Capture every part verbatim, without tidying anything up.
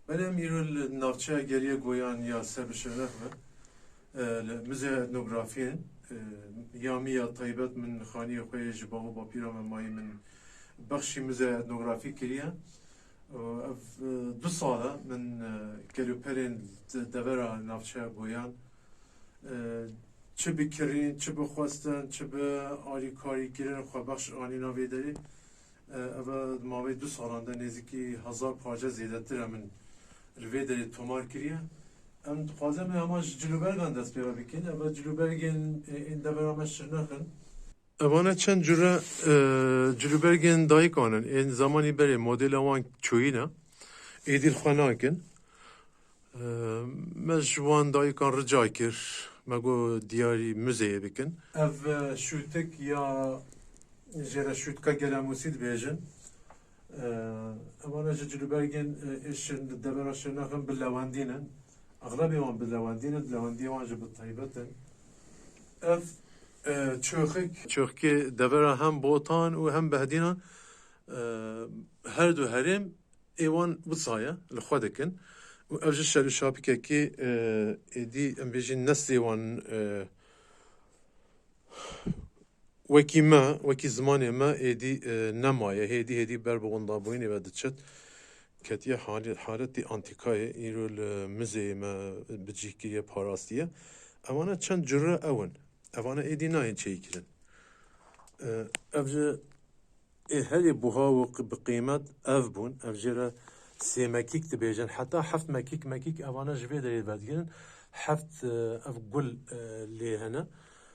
Belê, em îro li navçeya Geriyê Goyan ya ser bi Şirnex ve, e, li Muzeya Etnografiyê, e, ya min ya taybet min xaniyê xwe yê ji bav û bapîra me mayî min bexşî Muzeya Etnografî kiriye. E, ev, e, du sal e min, e, kelûperên de-, devera navçeya Goyan, e, çi bi kirîn, çi bi xwestin, çi bi alîkarî kirin xwe bexş anîna vê derê. E, ev e di mavê du salan de nêzîkî hezar parçe zêdetir e min li vê derê tomar kiriye. Em dixwazin em hema ji cilûbergan dest pê ve bikin. Ev e cilûbergên, e, ên devera me Şirnex in. Evane çend cure, e, cilûbergên dayikan in. Ên zemanî berê modela wan çûyî ne. Êdî li xwe nakin. E, me ji wan dayikan rica kir. Me got diyarî muzeyê bikin. Ev, e, şûtik ya jê re şûtika gelemûsî dibêjin. E, evane ji cilûbergên, e, ê Şir-, devera Şirnex in bi lewendî ne. Exlebê wan bi lewendî ne, lewendiyê wan jî bi taybet in. Ev, e, çoxik. Çoxikê devera hem Botan û hem Behdînan, e, her du herêm ê wan wisa ye, li xwe dikin. Û ev jî şer û şapikekî, e, êdî em bêjin neslê wan, e, wekî me, wekî zimanê me êdî, e, nemaye. Hêdî hêdî ber bi windabûyînê ve diçit. Ketiye halê-, haletî antîkayê, îro li muzeyê me bi cih kiriye, parastiye. Evane çend cure ew in. Evane êdî nayên çêkirin. E, ev ji ê herî buha û qi-, bi qîmet ev bûn. Ev jê re sê mekîk dibêjin. Heta heft mekîk, mekîk evane ji vê derê vedigirin. Heft, e, ev gul, e, lê hene.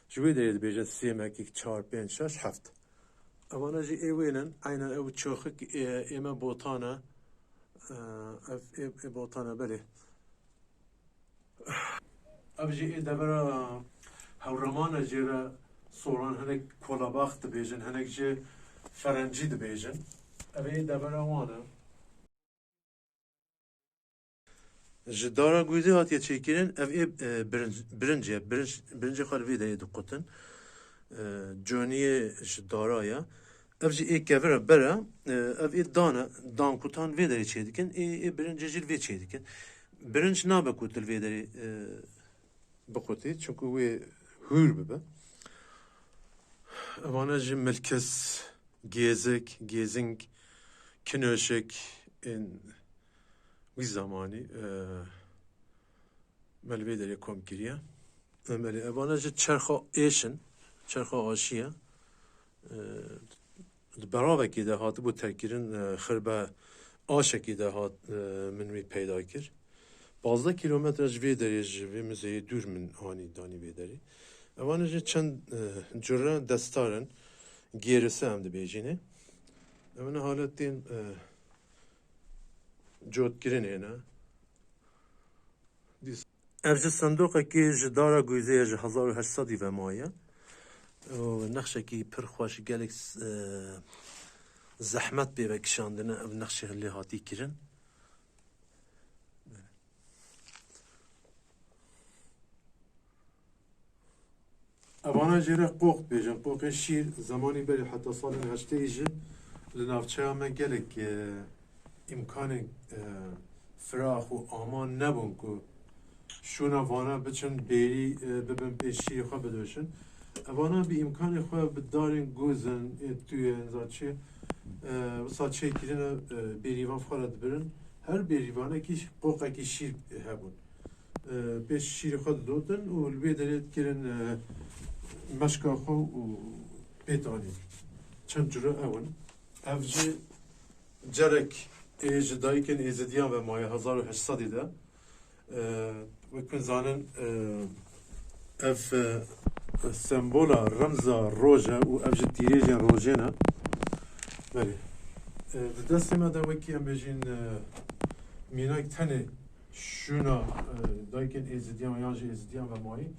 Ji wê derê dibêjin sê mekîk, çar, pênc, şeş, heft. Evane jî ê wê ne. Eynen ew çoxik ê, ê me Botan e. E, ev ê, ê Botan e, belê. Ev jî ê devera Hewreman e, jê re soran hinek kolabax dibêjin, hinek jî ferencî dibêjin. Ev ê devera wan e. Ji dara gûzê hatiye çêkirin, ev ê, e, birinc, birinc e, birinc, birincê xwe li vê derê dikutin. E, coniyê ji dara ye. Ev jî ê kevir e, ber e. E, ev ê dan e, dankutan vê derê çêdikin. Ê, ê birincê jî li vê çêdikin. Birinc nabe ku tu li vê derê, e, biqutî, çunku wê hûr bibe. Evane jî milkis, gêzik, gêzing, kinoşik, ên wî zemanî, e, me li vê derê kom kiriye. Em erê, evane jî çerxa êş in, çerxa aşî ye. E, di beravekê de hatibû terkirin, e, xirbe aşekê de hat, e, min wî peyda kir. Pazdeh kîlometre ji vê derê, ji vê muzeyê dûr min anî, danî vê derê. Evane jî çend, e, cure destar in, gêrise em dibêjînê. Evane haletên, e, cotkirinê ne. Ev jî sindoqekî ji dara gûzê ye, ji hezar û heşt sedî ve maye. Û nexşekî pir xweş, gelek, e, zehmet pê ve kişandine, ev nexşê lê hatî kirin. Evana jê re qoq dibêjin, qoqê şîr. Zemanî berê heta salên heştê jî li navçeya me gelek, e, îmkanên, e, firax û aman nebûn ku şûna vana biçin bêrî, e, bibin pê şîrê xwe bidoşin. Evana bi îmkanê xwe bi darên gozin, ê tûyên zaçê, e, wisa çêkirine, e, bêrîvan xwe re dibirin. Her bêrîvanekî qoqekî şîr hebûn. E, pê şîrê xwe didotin û li wê derê dikirin, e, meşka xwe û pê tanî. Çend cure ew in. Ev jî cerek ê ji dayikên Êzidiyan ve maye hezar û heşt sedî de. E, wek hûn zanin, e, ev, e, sembola, remza roj e û ev jî tîrêjên rojê ne. Belê. E, di destê me de wekî em bêjin, e, mînak tenê şûna, e, dayikên Êzidiyan yan jî Êzidiyan ve mayî.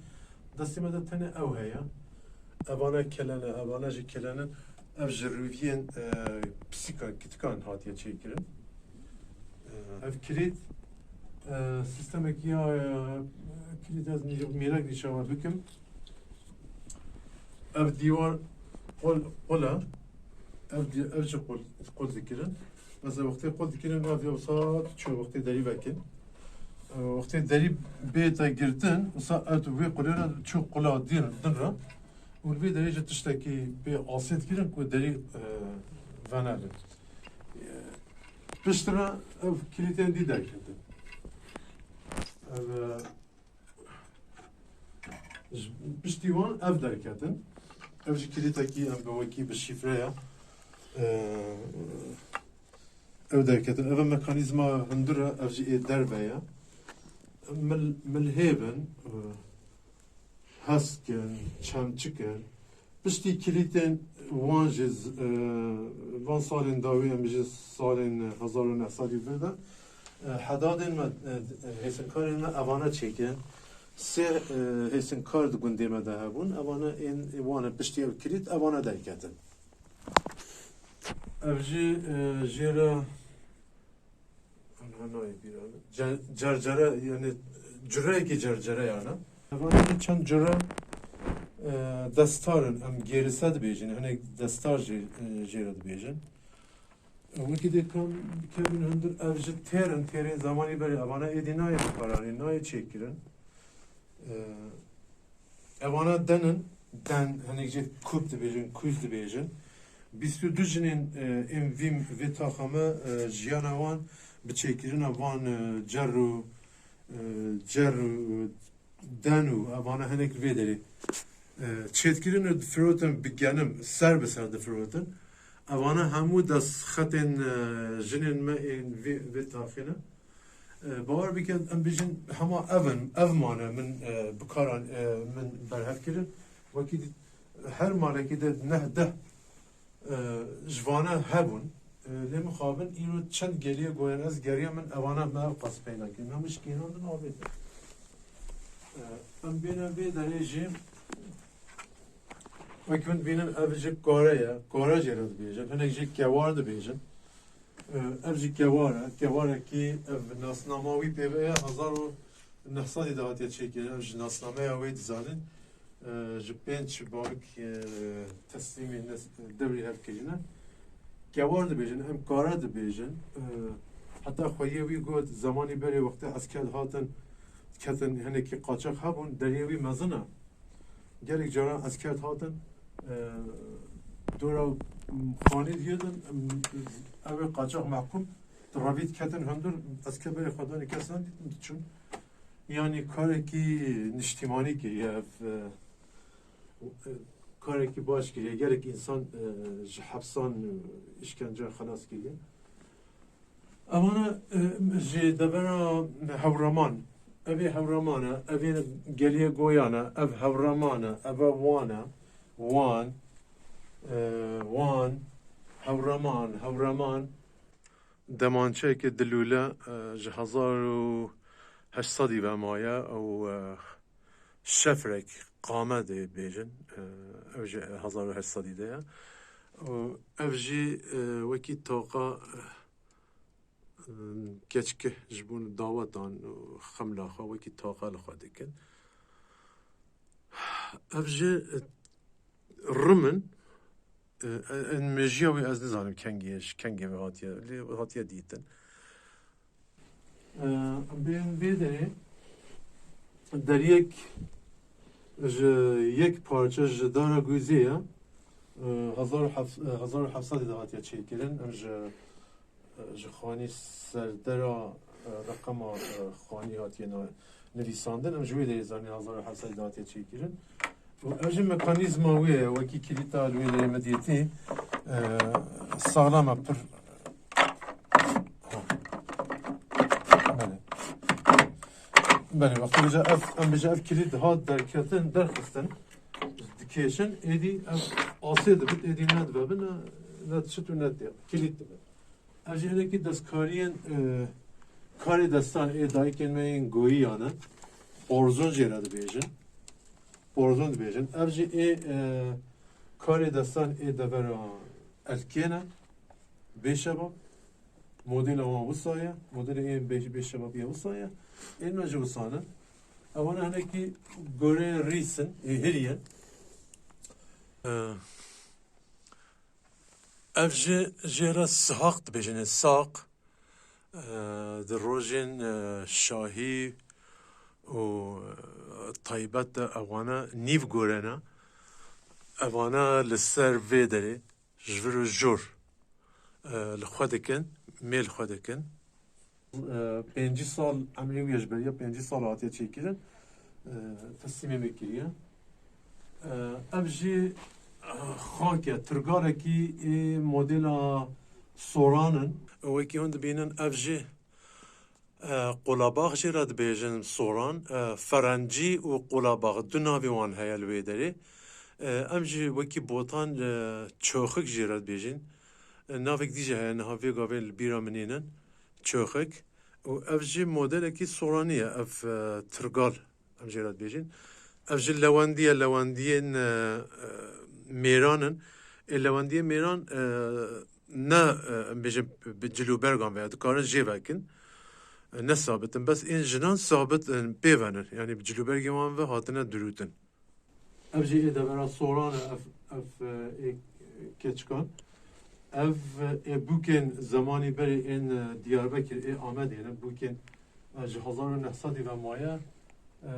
Destê me de tenê ew heye. Evane kelene, evane jî kelenin. Ev ji rûviyên, e, pisîka kitikan hatiye çêkirin. E, ev kilît, e, sîstemekî ya, e, kilît ez nî-, mînak nîşan we bikim. Ev dîwar qul, qul e. Ev di-, ev jî qul, qul dikirin. Mesela wextê qul dikirin, ev ya wisa çû wextê derî vekin. E, wextê derî bête girtin, wisa ev wê qulê re çû qula din, din re. Û li vê derê jî tiştekî pê asê dikirin ku derî, e, venebin. E, piştre ev kilîtên dî derketin. Ev, e, Ji piştî wan ev derketin. Ev jî kilîtekî em bi wekî bi şîfre ye. Eee, ev derketin. Ev mekanîzma hundir e, ev jî ê derve ye. Mil-, milhêv in, eee, hesk in, çemçik in. Piştî kilîtên wan jî z-, e, van salên dawî, em jî salên hezar û neh sedî vir de, e, hedadên me, e, hêsinkarên me evane çêkirin. Sê, e, hêsinkar di gundê me de hebûn. Evane ên wan e piştî ev kilît, evane derketin. Ev jî, e, jê re Ana nayê bîra min. Ce-, cercere, yani cureyekî cercere yani. Evan jî çend cure, e, destar in, em gêrise dibêjin, hinek destar jê, e, jê re dibêjin. E, wekî dê kam bikevin hundir, ev ji têr in, têrên zamanî berê, evana êdî nayê bikaranîn, nayê çêkirin. E, Evana den in, den, hinek jê kûp dibêjin, kûz dibêjin. Bîst û du jinên, e, ên vî, vê taxa me, e, jiyana wan bi çêkirina van, e, cer û, e, cer û den û evana hinek vê derê, e, çêdikirin û difirotin bi genim, ser bi ser difirotin. Evana hemû destxetên, e, jinên me ên vê, vê taxê ne. E, bawer bikin, em bijin hema ev in, ev mane min, e, bikaran, e, min berhev kirin. Wekî di-, her malekî de neh deh, e, ji vane hebûn. E, lê mixabin îro çend geliye goyan ez geriya min evana me ev qas peyda kirin. Hemû şikênandin avêtin. E, em bêne vê derê jî wekî min bînin ev jî kare ye. Kare jê re dibêjin. Hinek jî kewar dibêjin. Ev jî kewar e. Kewarekî ev nasnama wî pê ve ye, hezar û neh sedî de hatiye çêkirin. Ev ji nasnameya wê dizanin. Ev ji pênc bavik, ev teslîmê nes-, dewrî hev kirîne. Kewar dibêjin, em kare dibêjin. Ev heta xweyê wî got, zemanî berê wextê esker hatin, ketin hinekî qaçax hebûn, deriyê wî mezin e. Gelek caran esker hatin, e, dora xanî diyedin, em, ew ê qaçax mehkûm, di revî diketin hundir, esker berê xwe danî kes nedîtin diçûn. Yanî karekî niştîmanî kiriye ev, e, e, karekî baş kiriye. Gelek însan, e, ji hepsan, e, îşkenceyan xelas kiriye. Evana, e, ji devera Hewraman. Ev ê Hewraman e, ev ê Geliyê Goyan e, ev Hewraman e, ev e Wan e, Wan, e, Wan, Hewraman, Hewraman. Demançeyeke dilûle, e, ji hezar û heşt sedî ve maye û, e, şefrek, qame dê bêjin, e, ev ji hezar û heşt sedî de ye. Û ev jî, e, wekî taqa, e, keçikê ji bo dawetan û xemla xwe wekî taqa li xwe dikin. Ev jî, e, rim in, e, e, mejîya wê ez nizanim kengê ye, ji kengê ve hatiye, lê hatiye dîtin. E, bên vê derê deriyek ji yek parçe ji dara guzê ye. E, hezar û heft, e, hezar û heft sedî de hatiye çêkirin. Em ji Ji xanî serdera, e, reqema, e, xanî hatiye na-, nivîsandin. Em ji wê derê zanîn hezar û heft sed de hatiye çêkirin. Û ev jî mekanîzma wê ye, wekî kilîta li wê derê me dîtî, e, saxlam e pir. Ha. Belê. Belê, wextê bêje ev, em bêje ev kilît hat derketin, derxistin, dikêşin, êdî ev asê dibit, êdî nedibebin, ne, ne çit û ne tê. Kilît dibit. Ev jî hinekî destkariyên, e, karê destan ê dayikên me yên goyiyan e. Borzon jê re dibêjin. Borzon dibêjin. Ev jî ê, e, karê destan ê devera Elkê ne. Bêşebab. Modela wan wisa ye. Modela ê bê-, bêşebabiya wisa ye. Ên me jî wisa ne. Ewana hinekî goreyên rîs in, ê hirî ye. E, Ev jî jê re sihaq dibêjin, ê saq, e, di rojên, e, şahî û, e, taybet de ewana nîv gorena. Ewana li ser vê derê ji vir û jor, e, li xwe dikin, mêl xwe dikin. E, pêncî sal emrê wî ye, ji beriya pêncî sal hatiye çêkirin. E, teslîmê me kiriye. E, ev jî, e, xak e, tirgalekî ê modela soran in. Wekî hûn dibînin, ev jî, e, qulabax jê re dibêjin soran. E, ferencî û qulabax du navê wan heye li wê derê. E, em jî wekî botan, e, çoxik jê re dibêjin. E, navek dî jî heye, niha vê gavê li bîra min nînin. Çoxik. Û ev jî modelekî soranî ye, ev, e, tirgal, em jê re dibêjin. Ev jî lewendî ye, lewendiyên, e, e, mêran in. Ê lewendiyê mêran, e, ne, e, em bêjin bi cilûbergan veya dikarin jê vekin. E, ne sabit in. Bes ên jinan sabit in, pê ve nin. Yanî bi cilûbergê wan ve hatine dirûtin. Ev jî ê devera soran e, ev, ev, e, ê keçikan. Ev, e, ê bûkên zemanî berê ên, e, Diyarbekir, ê Amedê ne, bûkên, e, ji hezar û neh sedî ve maye. E,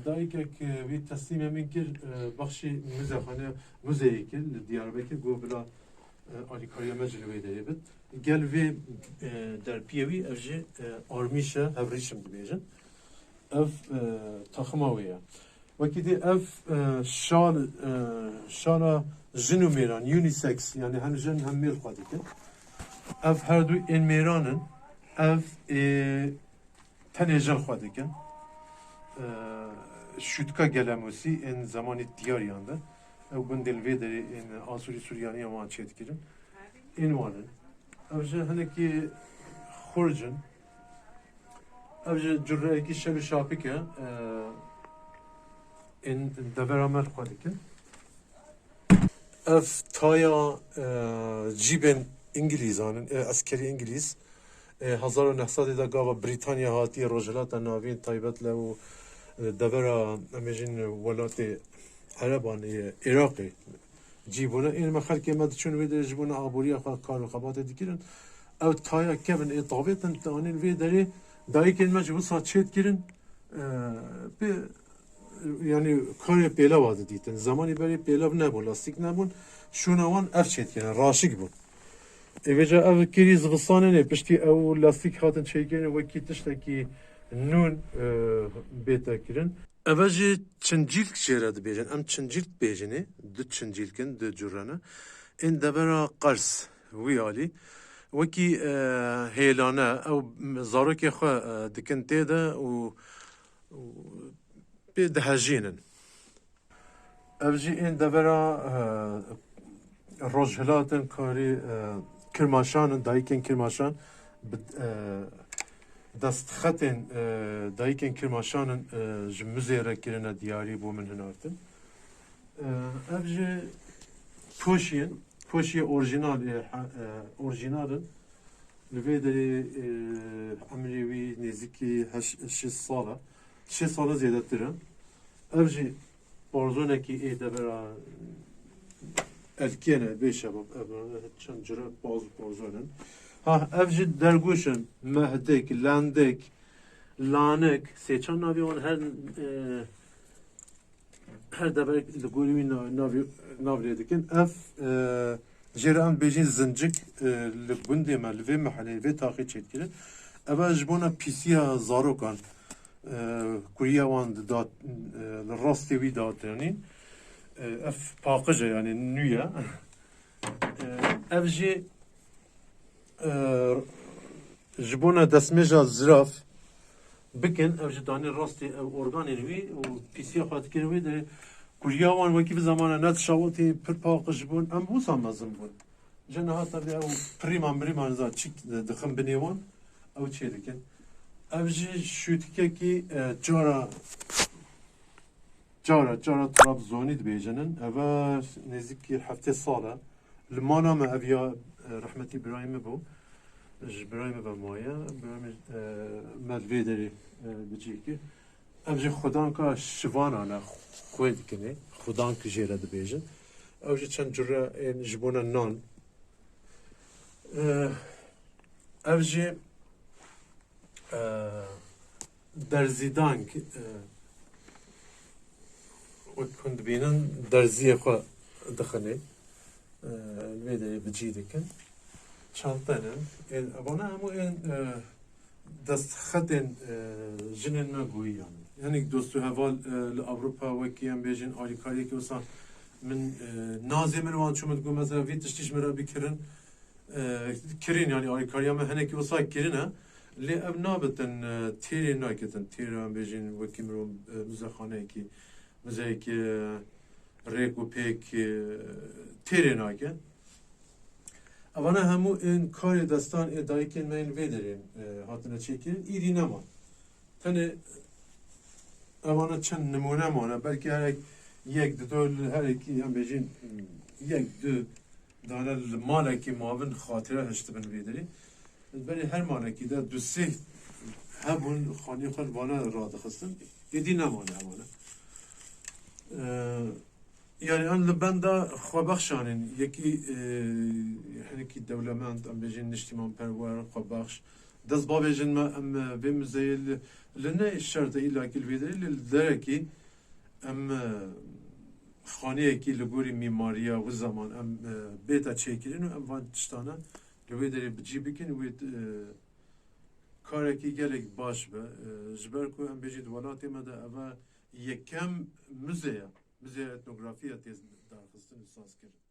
dayikek, e, wî teslîmê min kir, e, bexşî muzexane, muzeyê kir li Diyarbekir, got bila, e, alîkariya me ji li wê derê bit. Gel vê, e, derpiyê wî, ev jî, e, armîş e, hevrîşim dibêjin. Ev, e, taxima wê ye. Wekî dî ev, e, şal, e, şala jin û mêran, unisex, yani hem jin hem mêr xwe dikin. Ev her du ên mêran in. Ev, e, tenê jin xwe dikin. E, şûtka gelemûsî ên zemanî diyariyan de. Ew gundên vê derê ên Asûrî Suryaniyan wan çêdikirin. Ên wan in. Ev jî hinekî xurc in. Ev jî cureyekî şel û şapik e. E, ên devera me li xwe dikin. Ev taya, e, cîbên Îngilîzan in, e, eskerî Îngilîz. E, hezar û neh sedê de gava Brîtanya hatiye Rojhilata Navîn, taybet le û, e, devera, em bêjin, welatê Ereban, e, Iraqê cî bûne. Ên me xelkê me diçûn wê derê ji bona aboriya xwe kar û xebatê dikirin. Ew taya kevin ê tavêtin, tanên vê derê dayikên me ji wisa çêt kirin. E, pê, yanî karê pêlewa didîtin. Zemanî berê pêlev nebûn, lastîk nebûn. Şûna wan ev çêt kirin, raşik bûn. Ê vêca ev kirî zivistanê ne, piştî ew lastîk hatin çêkirin, wekî tiştekî nûn, e, bête kirin. Eve jî çincîlk jê re dibêjin. Em çincîlk dibêjinê. Du çincîlk in, du cure ne. Ên devera qers, wî alî. Wekî, e, hêlane, ew zarokê xwe, e, dikin tê de û, û pê dihejînin. Ev jî ên devera, e, rojhilat in, karî, e, kirmaşan in, dayikên kirmaşan bi, e, destxetên, e, dayikên kirmaşan in, e, ji muzê re kirine diyarî bo min hinartin. E, ev jî poşiyên, poşiyê orjinal, e, ha-, e, orjinal in. Li vê derê, e, emrê wî nêzîkî heş-, şêst sal e. Şêst sal e zêdetir e. Ev jî parzonekî ê devera Elkê ne, bê şebab, ev çend cure paz û parzon in. Ha, ev jî dergûş in, mehdik, lendik, lanik, sê çend navê wan her, e, her deverek li gorî wî na-, navê, nav lê dikin. Ev, e, jê re em dibêjin zincik, e, li gundê me, li vê meheleyê, vê taxê çêdikirin. Ev e ji bona pîsiya zarokan, e, kuriya wan didat, e, li rastê wî datiranîn. E, ev paqij e, yani nû ye. E, ev jî, e, ji bona destmêja zirav bikin, ev ji danê rastê ew organên wî û pîsiya xwe dikin wê de, kuriya wan wekî bi zamana ne dişawitî pir paqij bûn, em wisa mezin bûn. Ji niha tabi ew pirîma mirîma niza çi dixin binê wan, ew çê dikin. Ev jî şûtikekî, e, cara, cara, cara Trabzonî dibêjinin. Ev e nêzîkî heftê sal e. Li mala me ev ya, e, rehmetî birayê min bû. Ji birayê min ve maye. Birayê min, e, me li vê derê, e, bi cî kir. Ev jî xudanka şivanan e, xwê dikinê. Xudank jê re dibêjin. Ew jî çend cure ên ji bona nan. Ev jî, e, derzîdank, e, wek hûn dibînin, derziyê xwe dixinê. E, li vê derê bi cî dikin. Çente ne. Ên, evana hemû ên, e, destxetên, e, jinên me goyiyan. Hinek dost û heval, e, li Ewropa wekî em bêjin alîkariyekî wisa min, e, nazê min wan çû min digot, mesela vî tiştî ji min re bikirin, e, kirin, yani alîkariya me hinekî wisa kirine. Lê ev nabitin, e, têrê naketin. Têra em bêjin wekî mirov, e, muzexaneyekî, muzeyekî, e, rêk û pêk, e, têrê nake. Evana hemû ên karê destan ê dayikên me yên vê derê, e, hatine çêkirin, îdî neman. Tenê evana çend nimûne mane, belkî herek yek, du, li herekî, em bêjin, yek, du dane li malekî mavin xatire hiştibin vê derê. Berê her malekî de du sê hebûn, xaniyê xwe li vana radixistin. Êdî nemane evana. E, Yani em li benda xwebexşanên yekî, e, hinekî dewlemend, em bêjin niştîmanperwer, xwebexş. Dest bavêjin me, em, e, vê muzeyê li, li ne şerte îlakî li vê derê, li derekî em, e, xaniyekî li gorî mîmariya wî zeman em, e, bête çêkirin û em van tiştane li wê derê bi cî bikin, wê, e, karekî gelek baş be. E, ji ber ku em bêjin di welatê me de eve yekem muze ye. Muzeya Etnografî ya tê darxistin û sazkirin.